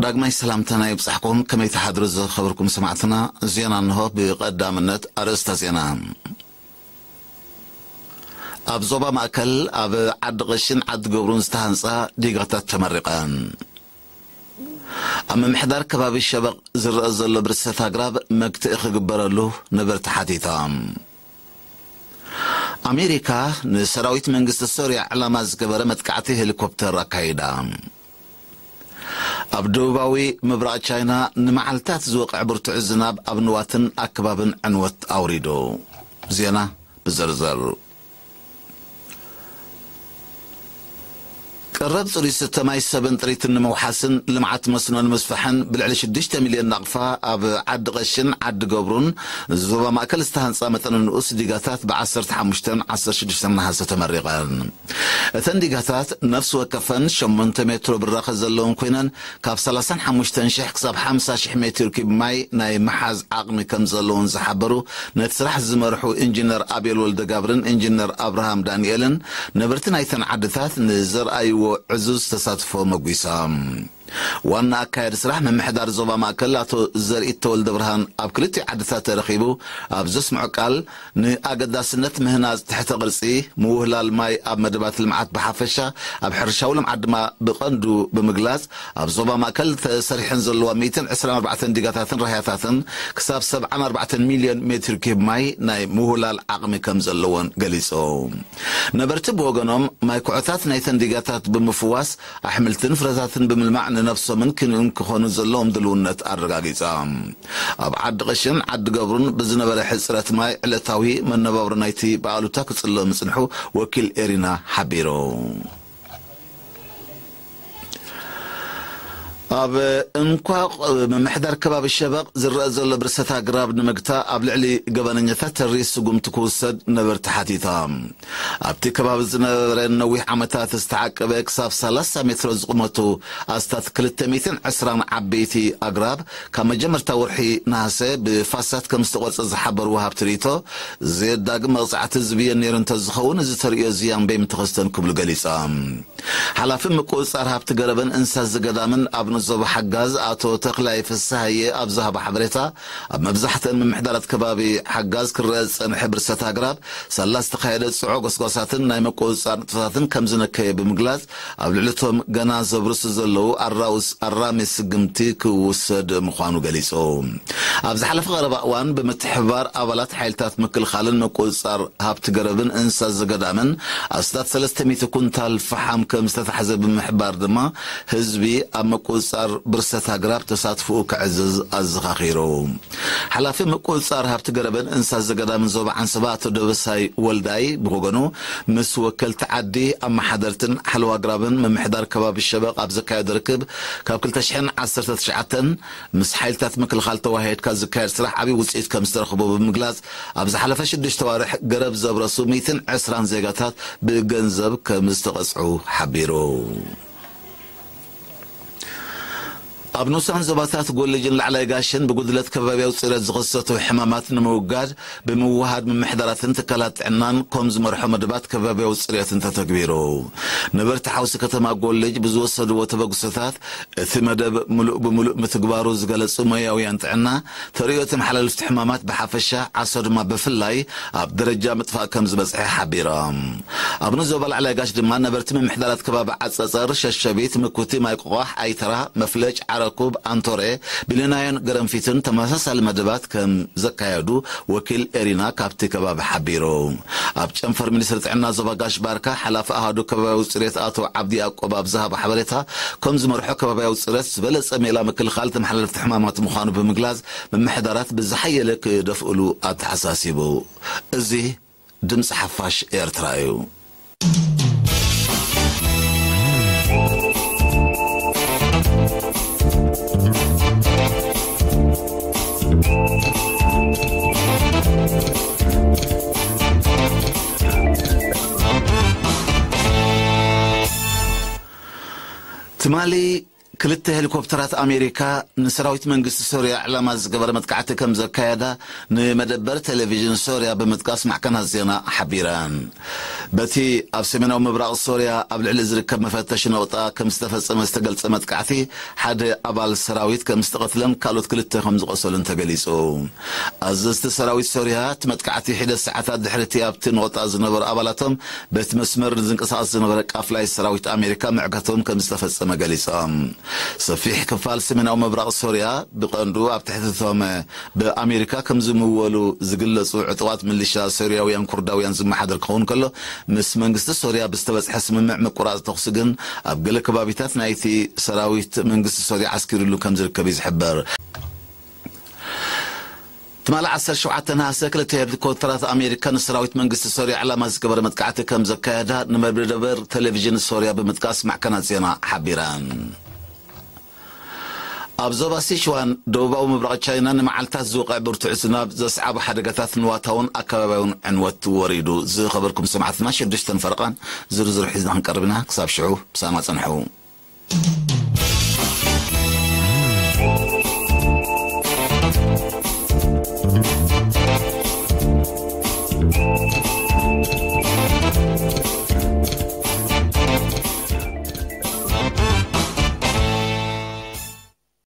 ዳግማይ ሰላምታና ይብጻሕኩም። ከመይ ትሓድሩ ዝኸበርኩም ሰማዕትና? ዜና እንሆ። ብቐዳምነት ኣርእስተ ዜና። ኣብ ዞባ ማእከል ኣብ ዓዲ ቐሽን ዓዲ ገብሩን ዝተሃንጻ ዲጋታት ተመሪቐን። ኣብ ምምሕዳር ከባቢ ሸበቕ ዝረኣ ዘሎ ብርሰት ኣግራብ መግትኢ ክግበረሉ ነበርቲ ሓቲቶም። ኣሜሪካ ንሰራዊት መንግስቲ ሶርያ ዕላማ ዝገበረ መጥቃዕቲ ሄሊኮፕተር ኣካይዳ። ኣብ ደቡባዊ ምብራቕ ቻይና ንመዓልታት ዝወቕዕ ብርቱዕ ዝናብ ኣብ ንዋትን ኣከባብን ዕንወት ኣውሪዱ። ዜና ብዝርዝር። ቀረብ ጽሩይ ዝስተ ማይ ሰብን ጥሪትን ንምውሓስን ልምዓት መስኖ ንምስፋሕን ብልዕሊ ሽዱሽተ ሚልዮን ናቕፋ ኣብ ዓዲ ቐሽን ዓዲ ገብሩን ዞባ ማእከል ዝተሃንጻ መጠነ ንኡስ ዲጋታት ብ ዓሰርተ ሓሙሽተን ዓሰርተ ሽዱሽተን ነሓሰ ተመሪቐን። እተን ዲጋታት ነፍሲ ወከፈን ሸሞንተ ሜትሮ ብራኸ ዘለወን ኮይነን፣ ካብ ሰላሳን ሓሙሽተን ሽሕ ክሳብ ሓምሳ ሽሕ ሜትር ኪብ ማይ ናይ ምሓዝ ዓቕሚ ከም ዘለወን ዝሓበሩ ነቲ ስራሕ ዝመርሑ ኢንጂነር ኣቤል ወልደጋብርን ኢንጂነር ኣብርሃም ዳንኤልን፣ ነበርቲ ናይተን ዓድታት ንዘርኣይዎ ዕዙዝ ተሳትፎ መጒሶም። ዋና ኣካያዲ ስራሕ ምምሕዳር ዞባ ማእከል ኣቶ ዘርኢት ተወልደ ብርሃን ኣብ ክልቲኡ ዓድታት ተረኺቡ ኣብ ዘስምዖ ቃል፣ ንኣገዳስነት ምህናጽ ትሕተ ቅርጺ፣ ምውህላል ማይ ኣብ መደባት ልምዓት ብሓፈሻ፣ ኣብ ሕርሻዊ ልምዓት ድማ ብቐንዱ ብምግላጽ፣ ኣብ ዞባ ማእከል ተሰሪሐን ዘለዋ ሚእትን ዕስራን ኣርባዕተን ዲጋታትን ራህያታትን ክሳብ ሰብዓን ኣርባዕተን ሚልዮን ሜትር ኪብ ማይ ናይ ምውህላል ዓቕሚ ከም ዘለወን ገሊጹ። ነበርቲ ብወገኖም፣ ማይ ኩዖታት ናይተን ዲጋታት ብምፍዋስ፣ ኣሕምልትን ፍረታትን ብምልማዕ ንነብሶምን ክንኡን ክኾኑ ዘለዎም ድልውነት ኣረጋጊጾም። ኣብ ዓዲ ቐሽን ዓዲ ገብሩን ብዝነበረ ሕጽረት ማይ ዕለታዊ መነባብሮ ናይቲ ብኣሉታ ክጽሎ ምጽንሑ ወኪል ኤሪና ሓቢሩ። ኣብ እንኳቕ ምምሕዳር ከባቢ ሸበቕ ዝረአ ዘሎ ብርሰት ኣግራብ ንምግታእ ኣብ ልዕሊ ገበነኛታት ተሪር ስጉምቲ ክውሰድ ነበርቲ ሓቲቶም። ኣብቲ ከባቢ ዝነበረ ነዊሕ ዓመታት ዝተዓቀበ ክሳብ ሰላሳ ሜትሮ ዝቑመቱ ኣስታት ክልተ ሚእትን ዕስራን ዓበይቲ ኣግራብ ካብ መጀመርታ ወርሒ ነሃሰ ብፋሳት ከም ዝተቖርጸ ዝሓበሩ ወሃብቲ ርእይቶ፣ ዘየዳግም መቕጻዕቲ ዝብየን ነይሩ እንተዝኸውን፣ እዚ ተርእዮ ዝያም በይምተኸስተን ክብሉ ገሊጾም። ሓላፊ ምቁጽጻር ሃብቲ ገረብን እንስሳ ዘገዳምን ኣብ ንኡስ ዞባ ሓጋዝ ኣቶ ተኽላይ ፍስሃየ ኣብ ዝሃቦ ሓበሬታ፣ ኣብ መብዛሕትአን ምምሕዳራት ከባቢ ሓጋዝ ክረአ ዝጸንሐ ብርሰት ኣግራብ ሳላ ዝተኻየደ ጽዑቕ ጎስጓሳትን ናይ ምቁጽጻር ንጥፈታትን ከም ዝነከየ ብምግላጽ፣ ኣብ ልዕሊ እቶም ገና ዘብርሱ ዘለዉ ኣራውስ ኣራሚ ስግምቲ ክውሰድ ምዃኑ ገሊጹ። ኣብ ዝሓለፈ ቀረባ እዋን ብምትሕብባር ኣባላት ሓይልታት ምክልኻልን ምቁጽጻር ሃብቲ ገረብን እንስሳ ዘገዳምን ኣስታት ሰለስተ ሚእቲ ኩንታል ፈሓም ከም ዝተታሕዘ ብምሕባር ድማ፣ ህዝቢ ኣብ ምቁጽጻር ብርሰት ኣግራብ ተሳትፎኡ ከዕዝዝ ኣዘኻኺሩ። ሓላፊ ምቁጽጻር ሃብቲ ገረብን እንስሳ ዘገዳምን ዞባ ዓንሰባ ኣቶ ደበሳይ ወልዳይ ብወገኑ፣ ምስ ወከልቲ ዓዲ፣ ኣመሓደርትን ሓለዋ ኣግራብን ምምሕዳር ከባቢ ሸበቕ ኣብ ዘካየዶ ርክብ፣ ካብ ክልተ ሽሕን ዓሰርተ ትሽዓተን ምስ ሓይልታት ምክልኻል ተዋሃሂድካ ዝካየድ ስራሕ ዓብዪ ውጽኢት ከም ዝተረኽቦ ብምግላጽ፣ ኣብ ዝሓለፈ ሽዱሽተ ኣዋርሕ ገረብ ዘብረሱ ሚእትን ዕስራን ዜጋታት ብገንዘብ ከም ዝተቐጽዑ ሓቢሩ። ኣብ ንኡሳን ዞባታት ጎልጅን ላዕላይ ጋሽን ብጉድለት ከባብያዊ ጽሬት ዝኸሰቱ ሕማማት ንምውጋድ ብምውሃድ ምምሕዳራትን ትካላት ጥዕናን ኮም ዝመርሖ መደባት ከባብያዊ ጽሬትን ተተግቢሩ። ነበርቲ ሓውሲ ከተማ ጎልጅ ብዝወሰድዎ ተበግሶታት እቲ መደብ ምሉእ ብምሉእ ምትግባሩ ዝገለጹ ሞያውያን ጥዕና፣ ተርእዮ ተመሓላለፍቲ ሕማማት ብሓፈሻ ዓሶ ድማ ብፍላይ ኣብ ደረጃ ምጥፋእ ከም ዝበጽሐ ሓቢሮም። ኣብ ንኡስ ዞባ ላዕላይ ጋሽ ድማ ነበርቲ ምምሕዳራት ከባቢ ዓጸጸር፣ ሸሸቢት፣ ምኩቲ፣ ማይ ቆቋሕ፣ ኣይተራ፣ መፍለጭ፣ ዓረኩብ፣ ኣንቶሬ፣ ቢልናዮን ገረንፊትን ተመሳሳሊ መደባት ከም ዘካየዱ ወኪል ኤሪና ካብቲ ከባቢ ሓቢሩ። ኣብ ጨንፈር ሚኒስትሪ ጥዕና ዞባ ጋሽ ባርካ ሓላፊ ኣሃዱ ከባብያዊ ጽሬት ኣቶ ዓብዲ ያዕቆብ ኣብ ዝሃቦ ሓበሬታ፣ ከም ዝመርሖ ከባብያዊ ጽሬት ዝበለጸ ሜላ ምክልኻል ተመሓላለፍቲ ሕማማት ምዃኑ ብምግላጽ፣ ምምሕዳራት ብዝሓየለ ክደፍእሉ ኣተሓሳሲቡ። እዚ ድምፂ ሓፋሽ ኤርትራ እዩ። ትማሊ ክልተ ሄሊኮፕተራት ኣሜሪካ ንሰራዊት መንግስቲ ሶርያ ዕላማ ዝገበረ መጥቃዕቲ ከም ዘካየዳ ንመደበር ቴሌቪዥን ሶርያ ብምጥቃስ ማዕከናት ዜና ሓቢረን። በቲ ኣብ ሰሜናዊ ምብራቕ ሶርያ ኣብ ልዕሊ ዝርከብ መፈተሺ ነቑጣ ከም ዝተፈጸመ ዝተገልጸ መጥቃዕቲ፣ ሓደ ኣባል ሰራዊት ከም ዝተቐትለን ካልኦት ክልተ ከም ዝቖሰሉን ተገሊጹ። ኣዘዝቲ ሰራዊት ሶርያ፣ እቲ መጥቃዕቲ ሒደት ሰዓታት ድሕሪ እቲ ኣብቲ ነቑጣ ዝነበሩ ኣባላቶም በቲ መስመር ንዝንቀሳቐስ ዝነበረ ቃፍላይ ሰራዊት ኣሜሪካ ምዕጋቶም ከም ዝተፈጸመ ገሊጾም። ሰፊሕ ክፋል ሰሜናዊ ምብራቕ ሶርያ፣ ብቐንዱ ኣብ ትሕቲ እቶም ብኣሜሪካ ከም ዝምወሉ ዝግለጹ ዕጡቓት ምልሻ ሶርያውያን ኩርዳውያን ዝመሓደር ክኸውን ከሎ፣ ምስ መንግስቲ ሶርያ ብዝተበጽሐ ስምምዕ ምቁራጽ ተኹሲ ግን ኣብ ገለ ከባቢታት ናይቲ ሰራዊት መንግስቲ ሶርያ ዓስኪሩሉ ከም ዝርከብ እዩ ዝሕበር። ትማሊ ዓሰርተ ሸውዓተ ነሓሰ፣ ክልተ ሄሊኮፕተራት ኣሜሪካ ንሰራዊት መንግስቲ ሶርያ ዕላማ ዝገበረ መጥቃዕቲ ከም ዘካየዳ ንመደበር ቴሌቪዥን ሶርያ ብምጥቃስ ማዕከናት ዜና ሓቢረን። ኣብ ዞባ ሲችዋን ደቡባዊ ምብራቕ ቻይና ንመዓልታት ዝወቕዕ ብርቱዕ ዝናብ ዘስዓቦ ሓደጋታት ንዋታውን ኣከባቢያውን ዕንወት ወሪዱ። ዝኸበርኩም ሰማዕትና፣ ሽዱሽተን ፈረቓን ዝርዝር ሒዝና ክንቀርብ ኢና። ክሳብ ሽዑ ብሰላም ጸንሑ።